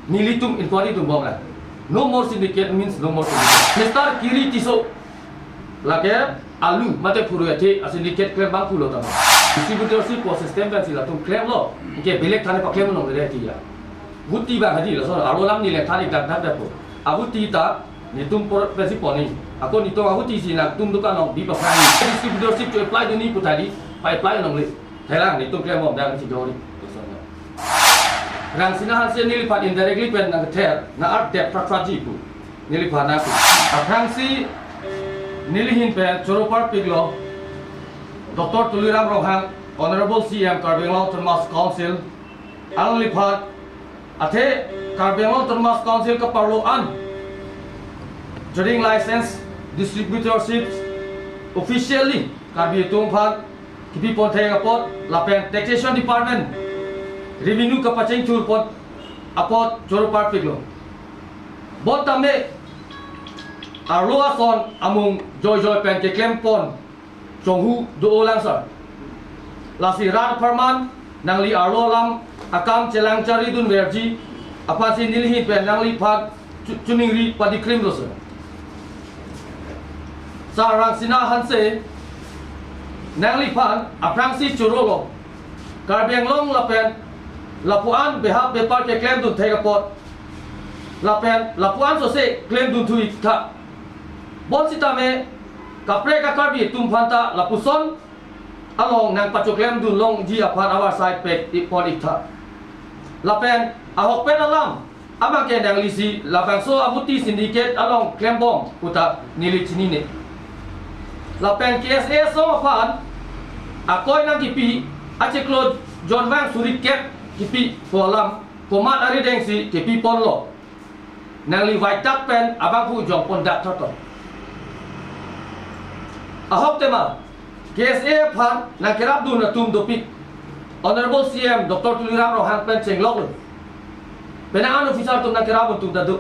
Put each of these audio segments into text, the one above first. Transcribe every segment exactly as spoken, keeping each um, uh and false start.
Nelitum inquiry dun bom lang. No more syndicate means no more syndicate. Mister Kiri Tisso, lake alu mate phurui athe a-syndicate klem abang pulo tame. Distributorship po system pensi latum klemlo. Ke belek thane paklem longle ti ya. Abuti abang hadi lason arlo alam neli than ik dak dak po. Abuti ta netum por pensi pon-i. Ako netum abuti si nangtum dukan along bi paphang-i. Distributorship cho-apply dunji pu ta di, pa-apply longle. Thelang netum klem bom dak si jori. Rangsina Hanse neliphan indirectly pen nangther, nang-ardep pratpratji pu neliphan nangpu. Aphrangsi neli ahin pen choro parpiklo Doctor Tuliram Ronghang, Honorable C M Karbi Anglong Autonomous Council, alangliphan athe Karbi Anglong Autonomous Council kaparlo an trading license, distributorship officially Karbi atum aphan kipi pon thek apot lapen Taxation Department revenue kapachingthur pon apot choro parpiklo. Bonta me arlo ason amung joijoi pen keklem pon chonghu do-o lang sir. Lasi rat apharman nangli arlo alam akam chelang chari dunverji aphansi neli ahin pen nangliphan chu-, choningri padikrimlo sir. Sir Rangsina Hanse, nangliphan aphrangsi chorolo. Karbi Anglong lapen lapu-an beha bepar keklem dun thek apot lapen lapu-an sose klem dunthu ik tha. Bonsitame kaprek a-Karbi atum aphanta lapuson along nangpachoklem dun longji aphan avarsai pek ik pon ik tha. Lapen ahokpet alam abang ke nanglisi labangso abuti syndicate along klem bom pu ta neli chinine. Lapen K S A asong aphan akoi nangkipi achiklo jonvang suri kep kipi pu alam komat aridengsi kipi ponlo. Nangli vaitak pen abangphu jong pon dak tha to. Ahok tema K S A aphan nangkerap dun atum dopik, Honorable C M Doctor Tuliram Ronghang pen chengloklo. Penang an officer atum nangkerap atum ta do.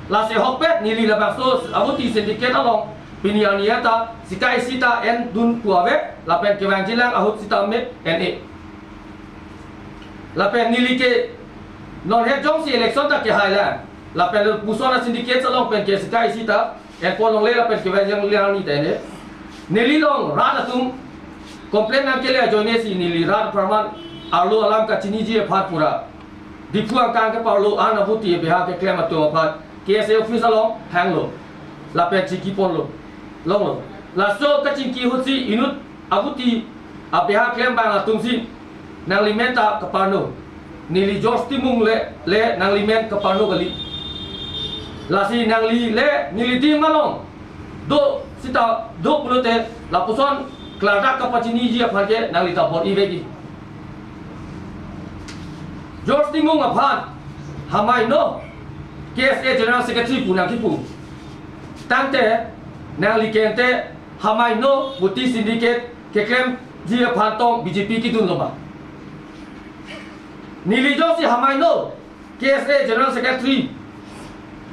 Lasi ahokpet neli labangso abuti syndicate along pini arni anta sika isi ta en dun pu ave, lapen kevangjilang ahut sitame en-e. Lapen neli ke non het jongsi election ta kehai lang. Lapen lapuson a-syndicate along pen ke sika isi ta en pon longle lapen kevangjilang ni ta en-e. Neli along rat atum complain nangkele ajoinesi neli rat apharman arlo alam kachiniji aphan pura Diphu angkang keparlo an abuti beha keklem atum aphan K S A office along hanglo. Lapen chingki ponlo. Longlo. Laso kachingki ahutsi inut abuti abeha klem abang atumsi nangli men ta kaparno. Neli George Timung le, le nangli men kaparno kali. Lasi nangli le neli adim along do sita do pulote lapuson klardak kapachiniji aphan ke nangli ta bor-i vekji. George Timung aphan hamaino K S A General Secretary pu nangkipu. Tangte nangli ke ante hamaino abuti syndicate keklemji aphan tong B J P kidunlo ma? Neli jongsi hamaino K S A General Secretary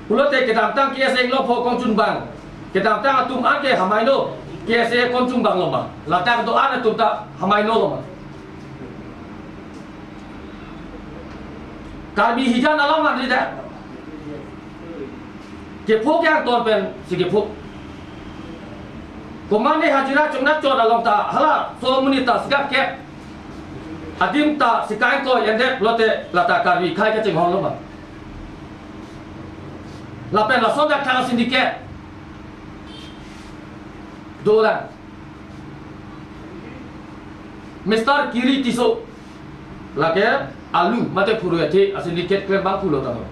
pulote kedamtang K S A inglo pho kongchunbang, kedamtang atum an ke hamaino K S A kongchunbanglo ma? Ladak do-an atum ta hamainolo ma? Karbi hijan alam an ri dak. Kepho ke angton pensi kepho. Komatne hajira choknat chot along ta hala so amonit ta sika kep adim ta sika ingkoi endet lote lata Karbi akhei kachinghonlo ma? Lapen lason dak thang syndicate dolang. Mister Kiri Tisso, lake alu mate phurui athe a-syndicate klem abang pulo tame.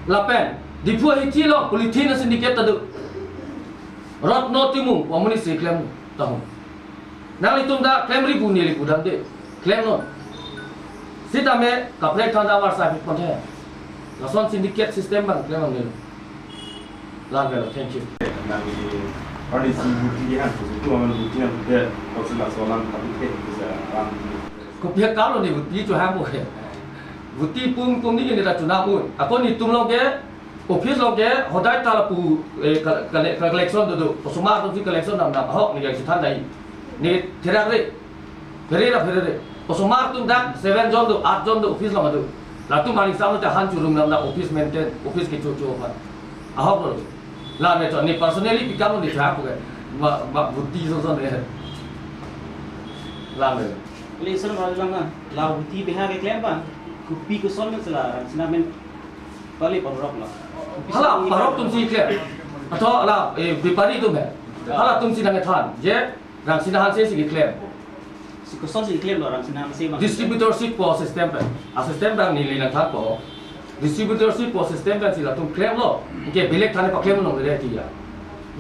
Lapen Diphu ahithi along polythene a-syndicate ta do. Rotno Timung pu amonit si klem tame. Nanglitum ta klemri pu neli pudamde. Klemnon. Sitame kaprek aphanta ta avarsai pik ponthe. Lason syndicate system abang klem abang nelo. Lam velo, thank you. Nangli party si buti han pusi tu aman buti han pusi, kok sila solang tapi teh bisa ram. Kopi akam lo ne buti cho ham bo he. Buti pum pum ni ne ta chunam un. Ako netum along ke, office along ke hodai ta lapu, eh, kal-, kal-, collection do do. Osomar atum si collection dam dam ahok ne kachethan dai. Ne therak re. Phere ra phere re. Osomar atum dak seven jon do, eight jon do, office along do. Latum aning samlo ta han churung nam na office maintain, office kechocho aphan. Ahok lo. La me chon ne personally pikam ne chak ke. Ma, ma buti so so ne. La me. Kali sir, mal lang na. La buti beha keklem pa. Kopi koson men sila, Rangsina men pali parok la. Hala, parok atumsi keklem. Atau la, eh, bepari atum he. Hala atumsi nangkethan. Je, Rangsina Hanse si keklem. Si kosonsi keklem lo Rangsina Hanse bang. Distributorship pu system pen. A system pen neli nangthanpo. Distributorship pu system pensi latum klemlo. Anke belek thane paklem nongle ti ya.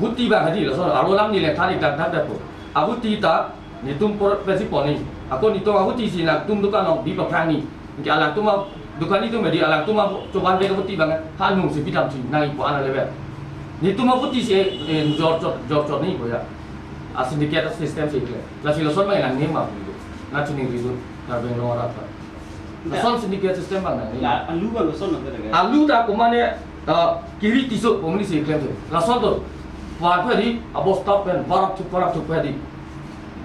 Buti bang hadi lason arlo alam neli than ik dak dak dak po. A buti ta netum apor pensi pon ni. Ako netum a butisi nangtum dukan along bi paphrang ni. Anke alangtum a dukan atum hadi alangtum a choban bek buti bang ha nung si bidam si nang ipo ana level. Netum a butisi, eh, jor chot, jor chot ni ipo ya. A syndicate system si keklem. Lasi lason bang nangne ma pu. Nangchiningri dun, Karbi Anglong arat ta. Lason syndicate system bang nangne. La, alu bang lason nang kata. Alu ta komatne, ah, kiri tiso pu amonit si keklem si. Lason to. Wan pa di, abosta pen, barak thuk, barak thuk pa di.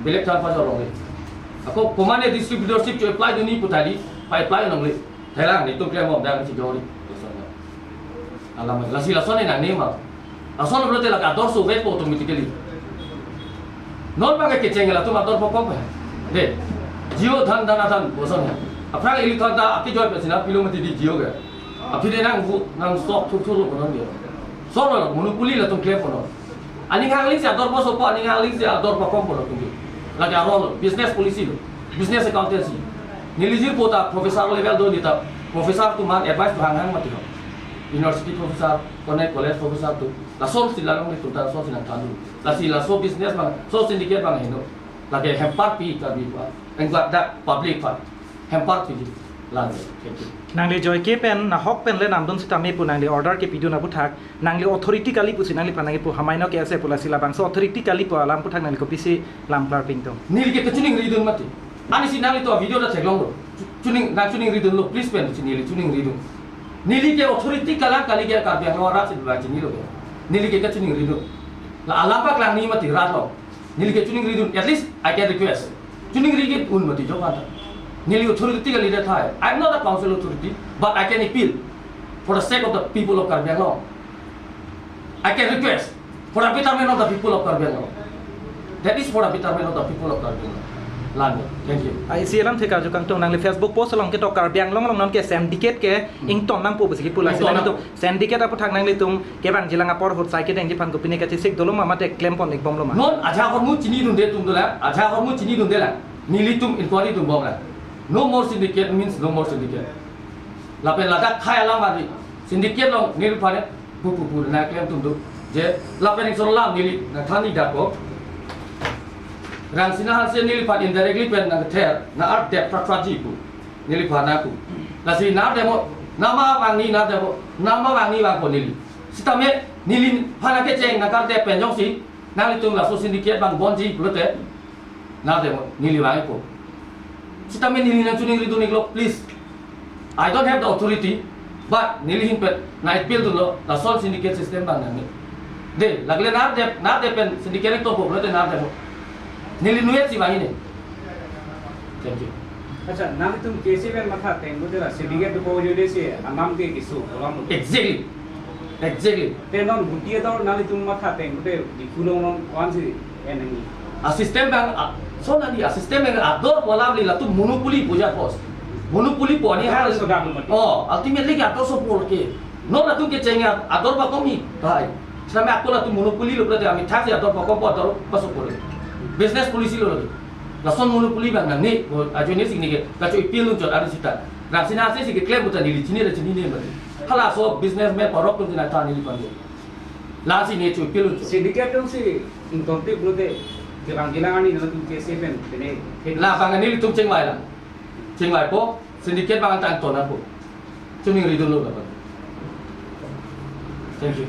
Belek than pajor longle. Ako komatne distributorship cho-apply dunji pu ta di, pa-apply longle. Thelang netum klembom dang si jori. Lason na. Alam lasi lason nangne ma. Lason pulote lake ador sovek po automatically. Non bang kecheng latum ador pakom he. De. Jio Dhan Dhan Dhan pu lason he. Aphrang ili thon ta akejoi pensi nangpilo mati di Jio ke. Aphi de nang bu, nang stock thur thur lo konon dia. Solo monopoly latum klempo non. Aning hangling si ador pasopo, aning hangling si ador pakompo latum ke. Lake arlo lo, business policy lo, business accountancy. Neli jirpo ta professor level do, neta professor atum aphan advice do hang hang mati ho. University professor, kone college professor atum. Lasonsi la longle atum ta lasonsi nangthan dun. Lasi laso business bang, so syndicate bang heno. Lake hamper pi ta bi pa. Engbat dak public pa. Hamper pi di. Lang. Thank you. Nangli joike pen, nahok pen le namdun sitame pu nangli order kepi dun aphuthak, nangli authority kali pusi nangliphan nangkipu, hamaino ke ase pu lasi labangso authority kali pu alam aphuthak nangli kopisi lam klarpin tum. Neli ke kachiningri dun mati. Ani si nangli to video ta theklong lo. Chuning, nangchiningri dun lo, please pen si neli chiningri dun. Neli ke authority kalang kali ke Karbi Anglong arat si dua chinilo ke. Neli ke kachiningri dun. La alam paklang ni mati rat lo. Neli ke chiningri dun, at least I can request. Chiningri ke un mati jok anta. Neli authority kali de thai. I'm not a council authority, but I can appeal for the sake of the people of Karbi Anglong. I can request for the betterment of the people of Karbi Anglong. That is for the betterment of the people of Karbi Anglong. Lang, thank you. Ai si alam thek arju kangtung, nangli Facebook post along ketok Karbi Anglong along non ke syndicate ke ington nangpo pusi kipu lasi. Ington nang nangpo. Syndicate aphuthak nanglitum kevangjilang apor ahut sai kedengji aphan kopine kachesik dolo ma mate klempon ikbomlo ma? Non ajahak ahormu chini dunde atum dolang, ajahak ahormu chini dunde lang. Nelitum inquiry dunbom lang. No more syndicate means no more syndicate. Lapen ladak khei alam adi syndicate along neliphan pu pu pu nangklem atum do. Je lapen ingson alam neli nangthan ik dak ko. Rangsina Hanse neliphan indirectly pen nangther, nang-ardep pratpratji pu. Neliphan nangpu. Lasi nang-ardepmo, nangma vangni nang-ardepmo, nangma vangni vangpo neli. Sitame neliphan kecheng nangkardep pen jongsi nanglitum laso syndicate bang bonji pulote, nang-ardepmo, neli vang ikpo. Sitame neli nangchiningri dun iklo, please. I don't have the authority, but neli ahin pen nang-appeal dunlo, lason syndicate system bang nangne. De, lagle nang-ardep, nang-ardep pen syndicate ingtonpo pulote nang-ardeppo. Neli nuet si vang ini. Thank you. Acha, nangtum K S A pen matha ateng pulote la syndicate dopo jodesi anam ke kisu, kolam. Exactly. Exactly. Te non buti ador nangtum matha ateng pulote Diphu along non ko-ansi en nangji. A system bang, a, so nangji a system bang ador pu alam le latum monopoly pu ja pos. Monopoly pu ani hal. Soda lo mati. Oh, ultimately ke ador sopo ke. Non latum kecheng ador pakom ni. Hai. Sitame ako latum monopoly lo pulote ami thaksi ador pakompo, ador pasopo. Business policy lo lagi. Lason monopoly bang nangne, ajoine si neke kacho-appeal unchot ari sita. Rangsina Hanse si keklem puta neli chinine chinine mati. Halaso businessman parok atum si nangthan neliphan. Lasi ne cho-appeal unchot. Syndicate atumsi ingtonte pulote kevangjilang arni nangtum K S A pen, pene, pene. La bang nelitum chingvai lang. Chingvaipo, syndicate bang ta ington nangpo. Chiningri dunlo la bang. Thank you.